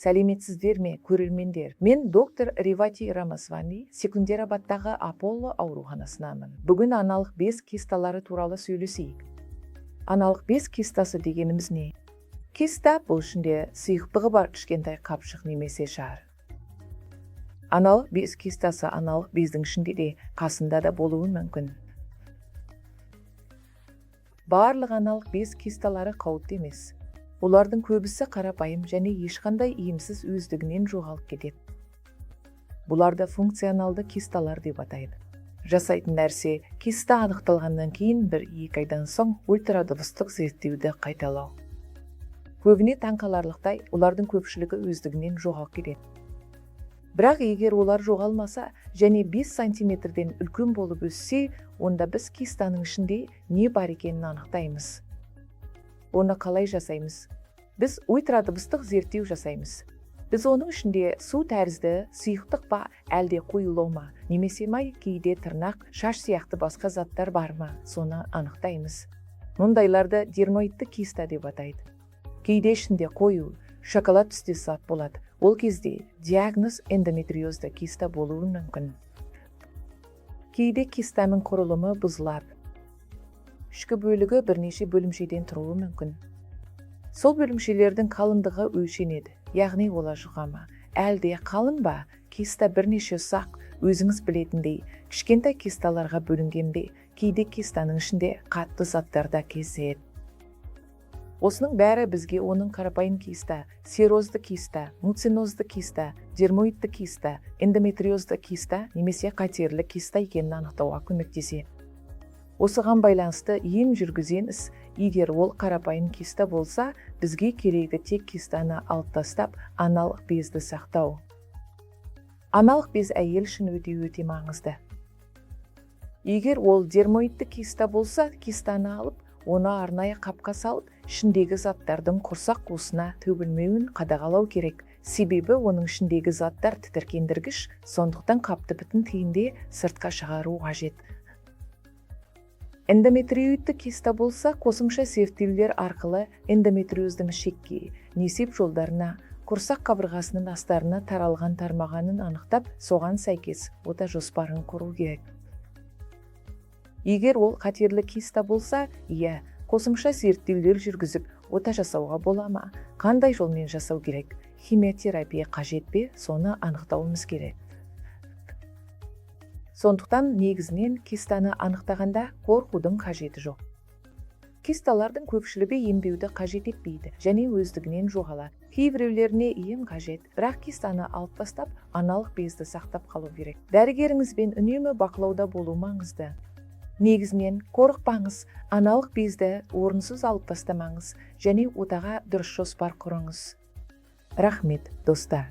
Сәлеметсіздер ме, көрермендер! Мен доктор Ревати Рамасвами, Секундерабадтағы Аполло ауруханасынанмын. Бүгін аналық без кисталары туралы сөйлесейік. Аналық без кистасы дегеніміз не? Киста – бұл ішінде сұйықтығы бар кішкентай қапшық немесе шар. Аналық без кистасы аналық бездің ішінде де, қасында да болуы мүмкін. Барлық аналық без кисталары қауіпті емес. Олардың көбісі қарапайым және ешқандай емсіз өздігінен жоғалып кетеді. Бұларды функционалды кисталар деп атайды. Жасайтын нәрсе – киста анықталғаннан кейін 1-2 айдан соң ультрадыбыстық зерттеуді қайталау. Көбіне, таңқаларлықтай, олардың көпшілігі өздігінен жоғалып кетеді. Бірақ егер олар жоғалмаса және 5 сантиметрден үлкен болып өссе, онда біз кистаның ішінде не бар екенін анықтаймыз. Оны қалай жасаймыз? Біз ультрадыбыстық зерттеу жасаймыз. Біз оның ішінде су тәрізді сұйықтық па, әлде қоюлау ма, немесе май, кейде тырнақ, шаш сияқты басқа заттар бар ма, соны анықтаймыз. Мұндайларды дермоидты киста деп атайды. Кейде ішінде қою шоколад түстес зат болады. Ол кезде диагноз эндометриозды киста болуы мүмкін. Кейде кистаның құрылымы бұзылады. Ішкі бөлігі бірнеше бөлімшеден тұруы мүмкін. Сол бөлімшелердің қалыңдығы өлшенеді, яғни олар жұқа ма, әлде қалың ба, киста бірнеше ұсақ, өзіңіз білетіндей, кішкентай кисталарға бөлінген бе. Кейде кистаның ішінде қатты заттар да кездеседі. Осының бәрі бізге оның қарапайым киста, серозды киста, муцинозды киста, дермоидты киста, эндометриозды киста немесе қатерлі киста екенін анықтауға көмектеседі. Осыған байланысты ем жүргіземіз. Егер ол қарапайым киста болса, бізге керегі тек кистаны алып тастап, аналық безді сақтау. Аналық без әйел үшін өте өте маңызды. Егер ол дермоидты киста болса, кистаны алып, оны арнайы қапқа салып, ішіндегі заттардың құрсақ қуысына төгілмеуін қадағалау керек. Себебі оның ішіндегі заттар тітіркендіргіш. Сондықтан қапты бүтін күйінде сыртқа шығару қажет. Эндометриоидты киста болса, қосымша зерттеулер арқылы эндометриоздың ішекке, несеп жолдарына, құрсақ қабырғасының астарына таралған тармағанын анықтап, соған сәйкес ота жоспарын құру керек. Егер ол қатерлі киста болса, иә, қосымша зерттеулер жүргізіп, ота жасауға бола ма, қандай жолмен жасау керек, химиотерапия қажет пе, соны анықтауымыз керек. Сондықтан негізінен кистаны анықтағанда қорқудың қажеті жоқ. Кисталардың көпшілігі емдеуді қажет етпейді және өздігінен жоғалады. Кейбіреулеріне ем қажет, бірақ кистаны алып тастап, аналық безді сақтап қалу керек. Дәрігеріңізбен үнемі бақылауда болу маңызды. Негізінен қорықпаңыз, аналық безді орынсыз алып тастамаңыз және отаға дұрыс жоспар құрыңыз. Рахмет, достар!